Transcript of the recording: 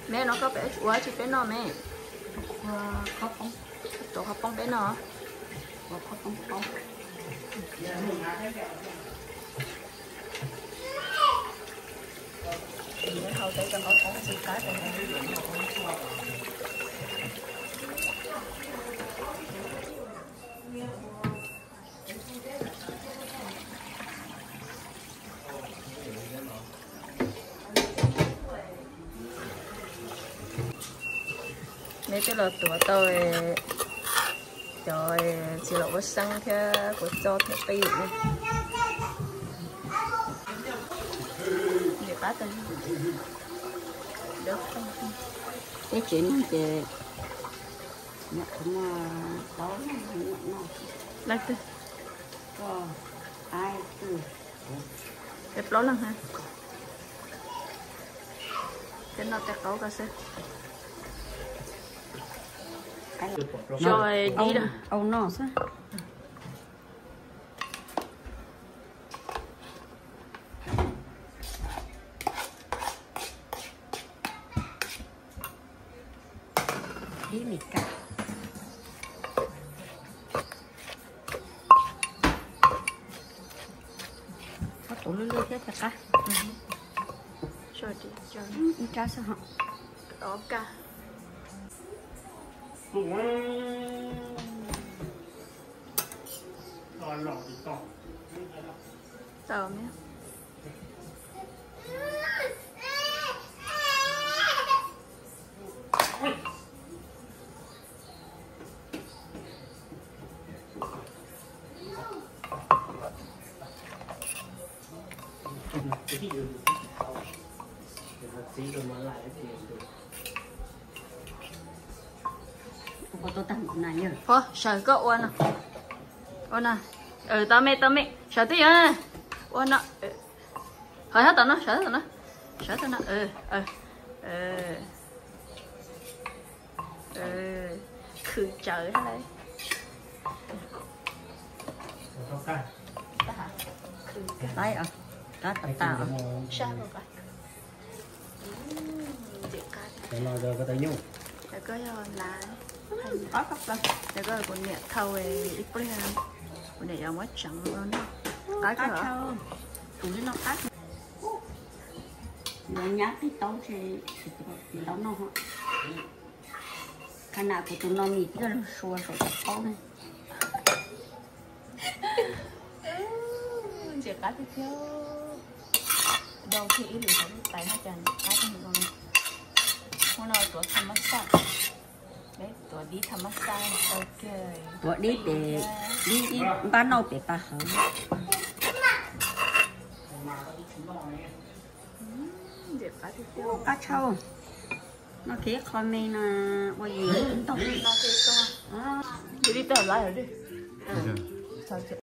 Me no koj pem ua tsi peb noj me? Tuav qhov poob peb noj. Neb twb los tuav tau cov txiv laum huab xeeb thiab kua txob thiab qij. Teb tsev neeg ces nyuam qhuav muaj plaub leeg noj. Leej twg? Koj, Aib, twb, peb plaub leeg ha. Tej noj tej qaub ko xwb. Au noj xwb. Ib me kab. Koj tuav lwj lwj thiab thiaj qab. Ib rab xwb hos. Tau me. Ua tag na yog. Pov, sawv koj ua no. Ua no. Tau me, tau me, sawv twb yog. Ua no. Hov, sawv tom no, sawv tom no. Sawv tom no. Khwv tsawv hab lawm. Qab tas tas. Cov no yog koj tau nyuj. Cov koj yog lav. Cov koj kuv niam thau ib pliag, kuv niam yuav muab tseev no noj. Qab kawg. Tus li no qab. Yuav nyab qig taub ces tsis tau noj. Qhov no kuv tus no mis twb lug sua saum cov paub ne. Ntxim qab tiag tiag. Dau kiag ib lwm hauv lub tais no cas ntxim qab tiag no. Hnub no tuav tham mas xaj, tuav dib tham mas xaj tau kiag. Tuav dib pem, dib npab nauj pem pas hauv. Ntxim qab tiag tiag. Qab tshaj. No kev qho me no ua yus ntau.